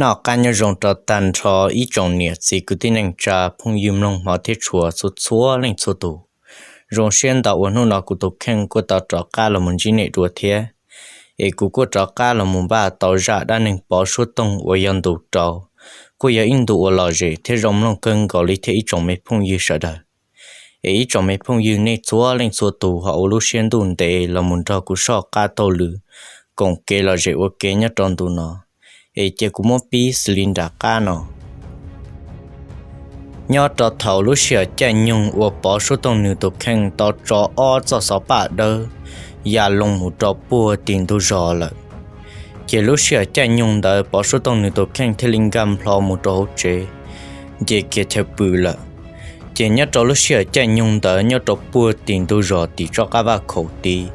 Noj qab nyob zoo rau tag nrho ib tsoom niam txiv kwv tij neej tsa phooj ywg mloog hmov thiab tshua txhua txhua leej txhua tus. Zoo siab ntau uas hnub no kuv tus kheej kuj tau rov qab los mus ntsib nej dua thiab. Es kuv kuj rov qab los mus npaj tau zaj dab neeg Pov Suab Toog uas yog ntu rau, kuj yog ib ntu uas lom zem thiab zoo mloog kawg nkaus li thiab ib tsoom me phooj ywg sawv daws. Es ib tsoom me phooj ywg nej txhua leej txhua tus ho ua lub siab ntuj ntev los mus nrog kuv soj qab taug lw, koom kev lom zem ua ke nyob rau ntu no. Es cia kuv muab pib xws li nram qab no. Nyob rau thaum lub sij hawm caij nyoog uas Pov Suab Toog nws tus kheej tau tso ob txoj xov paj dawb ya loo mus rau puag tim ntug zos lawm. Ces lub sij hawm caij nyoog ntawd Pov Suab Toog nws tus kheej thiaj li nkag nplho mus rau hauv tsev, nce kiag chaw pw lawm. Ces nyob rau lub sij hawm caij nyoog ntawd nyob rau puag tim ntug zos tim tsob qab vaj khaum tid,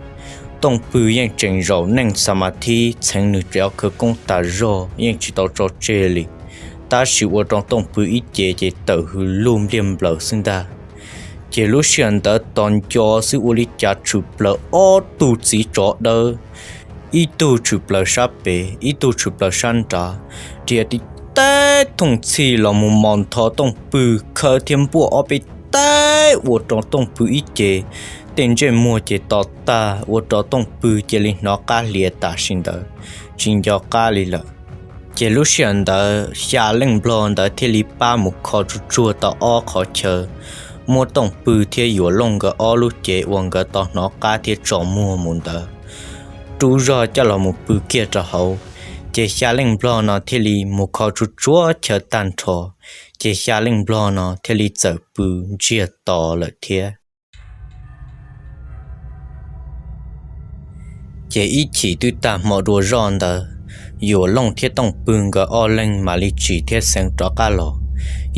Tooj Pw yeej tseem zaum neej xa ma thib txheev nws cov khawv koob tas zog yeej tsis tau tso tseg li. Tab sis ua rau Tooj Pw ib ce ces tawm hws lug npliag nplaws xwb ntag. Ces lub sij hawm ntawd tos nco xwb ua li cas tshwm plaws ob tug txiv tsov dawb, ib tug tshwm plaws sab pem ib tug tshwm plaws sab nrad, riam tib teb thooj txhij los mus mos ntho Tooj Pw, khawb thiab npuaj ob peb teg ua rau Tooj Pw ib ce tej ntsej muag ces to tag ua rau Tooj Pw cia li hnov qab hlias tam sim ntawd, tsis nco qab li lawm. Ces lub sij hawm ntawd xya leej nplog ntawd thiaj li pab mus kho tsuj tsuag tau ob qhov chaw, muab Tooj Pw thiab Yuam Looj nkawd ob lub cev uas nkawd tau hnov qab thiab tso muag mus ntawd rub zog coj los mus pw kiag rau hauv. Ces xya leej nplog no thiaj li mus kho tsuj tsuag chaw tag nrho, ces xya leej nplog no thiaj li txawm pw ntsiag to lawm thiab. Ces ib chim twb tag hmo dua zoj ntawd, Yuam Looj thiab Tooj Pw nkawd ob leeg mam li tsim thiab xeev rov qab los.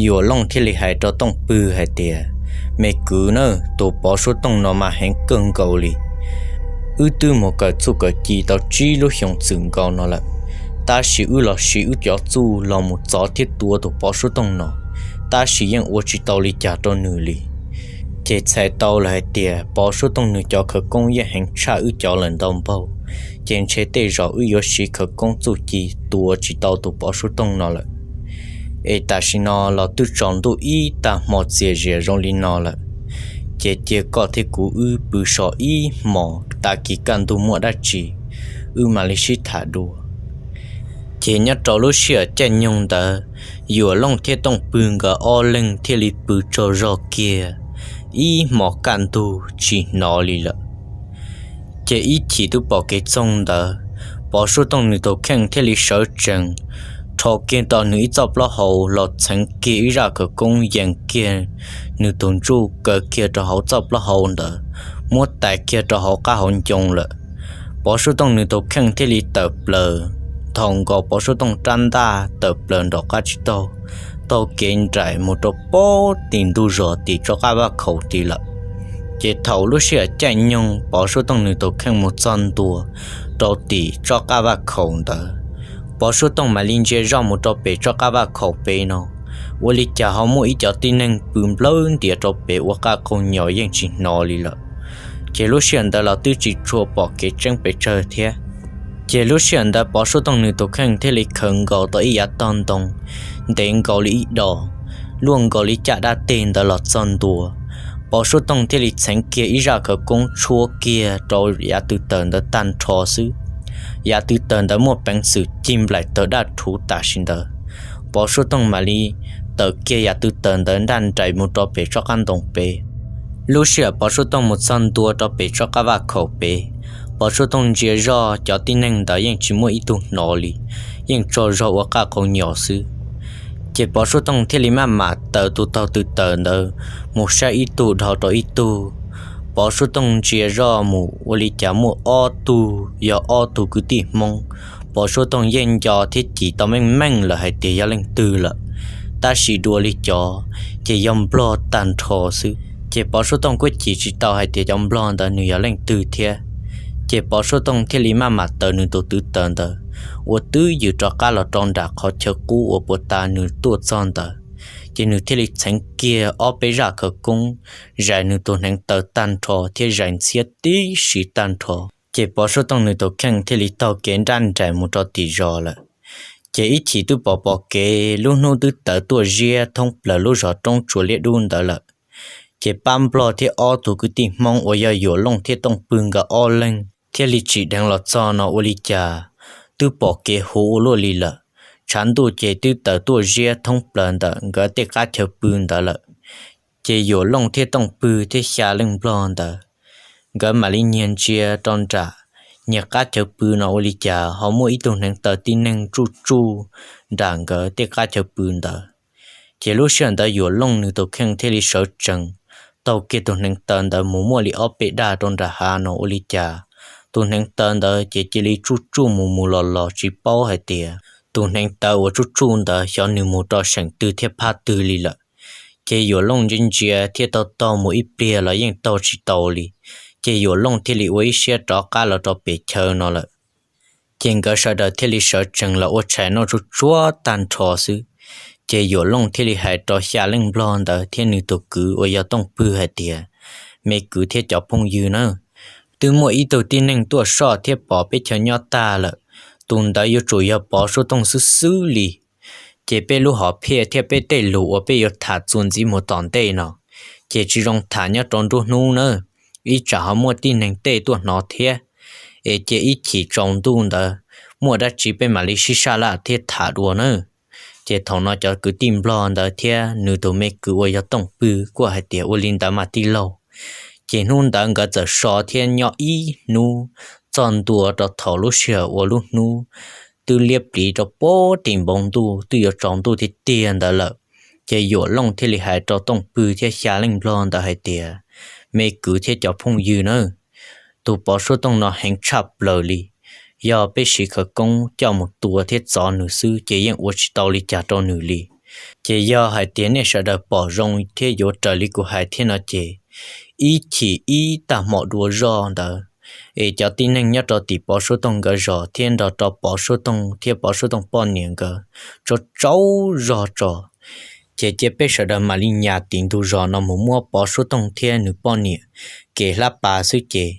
Yuam Looj thiaj li hais rau Tooj Pw hais tias, Me kwv na, tus Pov Suab Toog no mas heev kawg nkaus li. Wb twb mus kawm txuj kawm ci tau tsib lub xyoos txwm nkaus no lawm, tab sis wb los siv wb cov txuj los mus txov thiab tua tus Pov Suab Toog no, tab sis yeej ua tsis tau li cas rau nws li. Ces txhais tau lawm hais tias Pov Suab Toog nws cov khawv koob yeej heev tshaj wb cov lawm ntau npaug, ces ntshe tej zaum wb yuav siv khawv koob txuj ci tua tsis tau tus Pov Suab Toog no lawm. Es tam sim no los twb tsaus ntuj ib tag hmo txias zias zoo li no lawm, ces cia koj thiab kuv wb pw so ib hmos, tag kis kaj ntug muaj dab tsi wb mam li sib tham dua. Ces nyob rau lub sij hawm caij nyoog ntawd, Yuam Looj thiab Tooj Pw nkawd ob leeg thiaj li pw tsaug zog kiag ib hmos kaj ntug tsis hnov li lawm. Ces ib chim twb pom kev txoog ntawd, Pov Suab Toog nws tus kheej thiaj li sawv tsees, rho kiag tau nws ib txoj plaub hau los txheev kiag ib zaj khawv koob yees kiag nws tus ntsuj kaw kiag rau hauv txoj plaub hau ntawd, muab tais kiag rau hauv qab hauv ncoo lawm. Pov Suab Toog nws tus kheej thiaj li tawm plaws, nthos nkaus Pov Suab Toog rab ntaj tawm plaws nraum qab tsib taug, taug kev nraim mus rau puag tim ntug zos tim tsob qab vaj khaum tid lawm. Ces thaum lub sij hawm caij nyoog Pov Suab Toog nws tus kheej mus txog ntua rau tim tsob qab vaj khaum ntawd, Pov Suab Toog mam li ntsia zoj mus rau pem tsob qab vaj khaum pem no, ua li cas ho muaj ib cov tib neeg pw nplawg ntias rau pem ua qaj qaug nyos yeej tsis hnov li lawm. Ces lub sij hawm ntawd los twb tsis tshua pom kev tseeb pes tsawg thiab. Ces lub sij hawm ntawd Pov Suab Toog nws tus kheej thiaj li khaws nkaus tau ib yav tog ntoo ntev nkaus li ib dos, luaj nkaus li caj dab teg ntawd los txog ntua. Pov Suab Toog thiaj li txheev kiag ib zaj khawv koob tshuab kiag rau yav tw tawm ntawd tag nrho xwb. Yav tw tawm ntawd muaj peev xwm cig nplaim tawg daj rhuv tam sim ntawd. Pov Suab Toog mam li tawm kiag yav tw tawm ntawd nraj nraim mus rau pem tsob qab ntoo pem. Lub sij hawm Pov Suab Toog mus txog ntua rau pem tsob qab vaj khaum pem, Pov Suab Toog ntsia zoj cov tib neeg ntawd yeej tsis muaj ib tug hnov li, yeej tsaug zog ua qaj qaug nyos xwb. Ces Pov Suab Toog thiaj li maj mam taws tus taug tw tawm ntawd mus saib ib tug dhau rau ib tug. Pov Suab Toog ntsia zoj mus ua li cas muaj ob tug yog ob tug kwv tij Hmoob. Pov Suab Toog yeej nco thiab cim tau meej meej lawm hais tias yog leej twg lawm, tab sis dua li cov ces yog nplog tag nrho xwb. Ces Pov Suab Toog kuj cim tsis tau hais tias cov nplog ntawd nws yog leej twg thiab. Ces Pov Suab Toog thiaj li maj mam taws nws tus tw tawm ntawd ua twj ywm rov qab los rau nram qhov chaw qub uas puag ta nws tuaj txog ntawd. Ces nws thiaj li txheev kiag ob peb zaj khawv koob, zais nws tus hneev taw tag nrho thiab zais ntxhiab tib si tag nrho. Ces Pov Suab Toog nws tus kheej thiaj li taug kev nraj nraim mus rau tim zos lawm. Ces ib chim twb pom pom kev, lub hnub twb tawm tuaj ziab thoob plaws lub zos roob Tsua Liab Dub ntawd lawm. Ces pab Nplog thiab ob tug kwv tij Hmoob uas yog Yuam Looj thiab Tooj Pw nkawd ob leeg thiaj li tsim dheev los txog no ua li cas twb pom kev huv ua luaj li lawm. Tshav ntuj ces twb tawm tuaj ziab thoob plaws ntawm nkawd tej qab chaw pw ntawd lawm. Ces Yuam Looj thiab Tooj Pw thiab xya leej Nplog ntawd, nkawd mam li nyiag ntsia rau nram nyiag qab chaw pw no ua li cas ho muaj ib tug hneev taw tib neeg tsuj tsuj nram nkawd tej qab chaw pw ntawd. Ces lub sij hawm ntawd Yuam Looj nws tus kheej thiaj li sawv tsees taug kiag tus hneev taw ntawd mus muaj li ob peb daj rau nram hav no ua li cas tus hneev taw ntawd ces cia li tsuj tsuj mus mus los los tsis paub hais tias tus hneev taw uas tsuj tsuj ntawd xyov nws mus rau seem twg thiab phaj twg li lawm. Ces Yuam Looj ntsia ntsia thiab taug taug mus ib pliag los yeej taug tsis tau li. Ces Yuam Looj thiaj li ua ib siab rov qab los rau pem chaw no lawm. Ces nkawd sawv daws thiaj li sawv tsees los ua tshais noj tsuj tsuav tag nrho xwb. Ces Yuam Looj thiaj li hais rau xya leej Nplog ntawd thiab nws tus kwv uas yog Tooj Pw hais tias, Me kwv thiab cov phooj ywg na, twb muaj ib tug tib neeg tuaj soj thiab pom peb chaw nyob tag lawm. Tus ntawd yuav tsum yog Pov Suab Tooj xwb xwb li. Ces peb lub hom phiaj thiab peb tej lus uas peb yuav tham txuas ntxiv mus tom ntej no, ces tsis zoo tham nyob rau nruab hnub nawb, ib tsam ho muaj tib neeg tej tuaj hnov thiab. Es cia ib chim tsaus ntuj ntawd muaj dab tsi peb mam li sib sab laj thiab tham dua nawb. Ces thaum no cov kwv tij Nplog ntawd thiab nws tus me kwv uas yog Tooj Pw kuj hais tias, Ua li ntawd mas tij laug. Ces hnub ntawd nkawd txawm so thiab nyob ib hnub txog ntua rau thaum lub sij hawm uas lub hnub twb liab pliv rau puag tim npoo ntuj twb yuav tsaus ntuj tiag tiag ntawd lawm. Ces Yuam Looj thiaj li hais rau Tooj Pw thiab xya leej Nplog ntawd hais tias, Me kwv thiab cov phooj ywg nawb, tus Pov Suab Tooj no heev tshaj plaws li. Yog peb siv khawv koob coj mus tua thiab txov nws xwb ces yeej ua tsis tau li cas rau nws li. Ces yog hais tias nej sawv daws pom zoo thiab yuav raws li kuv hais thiab no ces ib chim ib tag hmo dua zoj ntawd, es cov tib neeg nyob rau tim Pov Suab Tooj nkawd zos thiab nrog rau Pov Suab Tooj thiab Pov Suab Tooj poj niam nkawd tsaug tsaug zog tso. Ces cia peb sawv daws mam li nyas tim ntug zos no mus muab Pov Suab Tooj thiab nws poj niam kev hlab pas xwb ces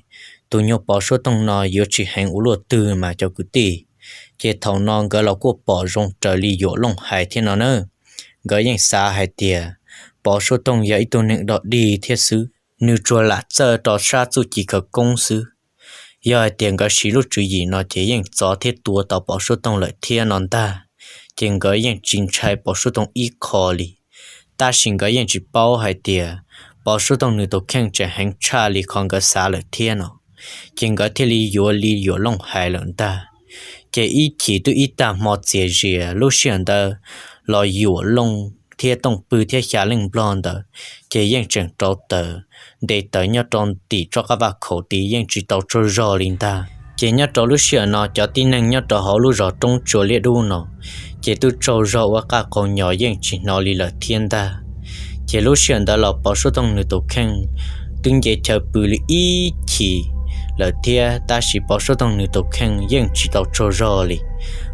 tus nyuag Pov Suab Tooj no yuav tsis heev ua luaj twg mas cov kwv tij. Ces thaum no nkawd los kuj pom zoo raws li Yuam Looj hais thiab no na. Nkawd yeej xav hais tias Pov Suab Tooj yog ib tug neeg dog dig thiab xwb, nws tsuas lam txawj rau sab txuj ci khawv koob xwb. Yog hais tias nkawd siv lub tswv yim no ces yeej txov thiab tua tau Pov Suab Tooj lawm thiab no ntag. Ces nkawd yeej tsis ntshai Pov Suab Tooj ib qho li. Tab sis nkawd yeej tsis paub hais tias Pov Suab Tooj nws tus kheej tseem heev tshaj li qhov nkawd xav lawm thiab no. Ces nkawd thiaj li yuav li Yuam Looj hais lawm ntag. Ces ib chim twb ib tag hmo txias zias lub sij hawm ntawd los Yuam Looj thiab Tooj Pw thiab xya leej Nplog ntawd ces yeej tseem rauv taws, nte taws nyob rau tim tsob qab vaj khaum tid yeej tsis tau tsaug zog li ntag. Ces nyob rau lub sij hawm no cov tib neeg nyob rau hauv lub zos roob Tsua Liab Dub no ces twb tsaug zog ua qaj qaug nyos yeej tsis hnov li lawm thiab ntag. Ces lub sij hawm ntawd los Pov Suab Tooj nws tus kheej twb nce chaw pw li ib chim lawm thiab, tab sis Pov Suab Tooj nws tus kheej yeej tsis tau tsaug zog li.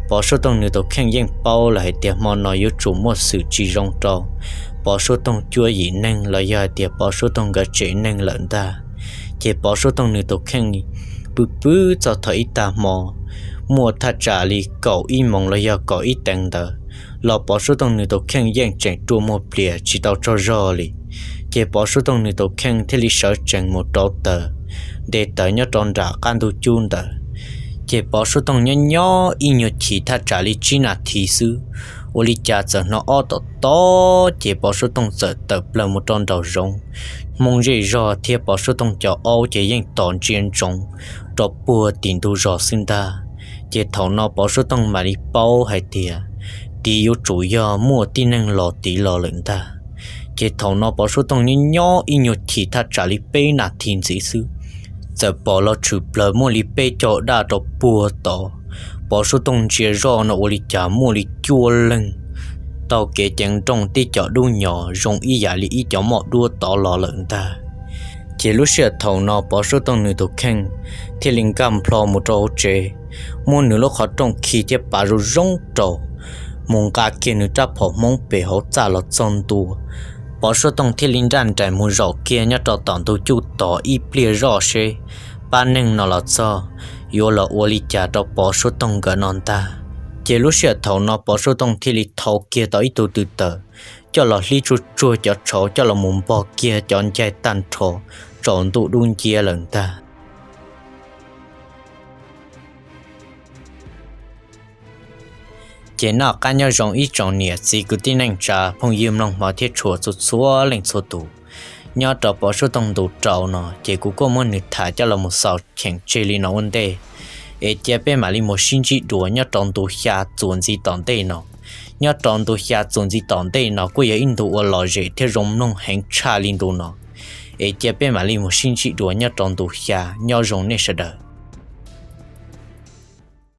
Pov Suab Tooj nws tus kheej yeej paub lawm hais tias hmo no yuav tsum muaj xwm tsis zoo rau Pov Suab Tooj cuab yim neeg los yog hais tias Pov Suab Tooj nkawd tsev neeg lawm ntag. Ces Pov Suab Tooj nws tus kheej pw pw txog thaum ib tag hmo muaj thaj tsam li kaum ib moos los yog kaum ib teev ntawd los Pov Suab Tooj nws tus kheej yeej tseem rua muag plias tsis tau tsaug zog li. Ces Pov Suab Tooj nws tus kheej thiaj li sawv tsees mus rauv taws, nte taws nyob rau nram qab ntug cub ntawd. Ces Pov Suab Tooj nyob nyob ib nyuag chim thaj tsam li tsib nas this xwb, ua li cas txawm hnov ob tom tob ces Pov Suab Tooj txawm tawm plaws mus rau nraum zoov. Hmoov zej zog thiab Pov Suab Tooj cov aub ces yeej tom ntsia ntsoov rau puag tim ntug zos xwb ntag. Ces thaum no Pov Suab Tooj mam li paub hais tias tid yuav tsum yog muaj tib neeg los tid los lawm ntag. Ces thaum no Pov Suab Tooj nyob nyob ib nyuag chim thaj tsam li peb nas this ntxiv xwb, txawm pom los tshwm plaws muaj li peb caug daj rau puag tod. Pov Suab Tooj ntsia zoj no ua li cas muaj li cuaj leeg taug kev ceev nrooj tib co dub nyos zoo ib yam li ib co moj duab tod los lawm ntag. Ces lub sij hawm thaum no Pov Suab Tooj nws tus kheej thiaj li nkag nplho mus rau hauv tsev, muab nws lub qhov rooj khi thiab pav zoo zoo rau, mus nqa kiag nws rab phom Hmoob pem hauv txaj los txog ntua. Pov Suab Tooj thiaj li nraj nraim mus zaum kiag nyob rau tom ntug cub tos ib pliag zoj seb pab neeg no los txog yuav los ua li cas rau Pov Suab Tooj nkawd no ntag. Ces lub sij hawm thaum no Pov Suab Tooj thiaj li thau kiag tau ib tug tw tawm coj los hlib tsuag tsuag cov tshauv coj los mus npog kiag cov ncaig tag nrho tsaus ntuj dub nciab lawm ntag. Ces noj qab nyob zoo ib tsoom niam txiv kwv tij neej tsa phooj ywg mloog hmov thiab tshua txhua txhua leej txhua tus. Nyob rau Pov Suab Tooj ntu rau no ces kuv kuj muab nws tham coj los mus xaus cheem tseg li no ua ntej, es cia peb mam li mus sib ntsib dua nyob rau ntu xya txuas ntxiv tom ntej no. Nyob rau ntu xya txuas ntxiv tom ntej no kuj yog ib ntu uas lom zem thiab zoo mloog heev tshaj li ntu no, es cia peb mam li mus sib ntsib dua nyob rau ntu xya. Nyob zoo nej sawv daws.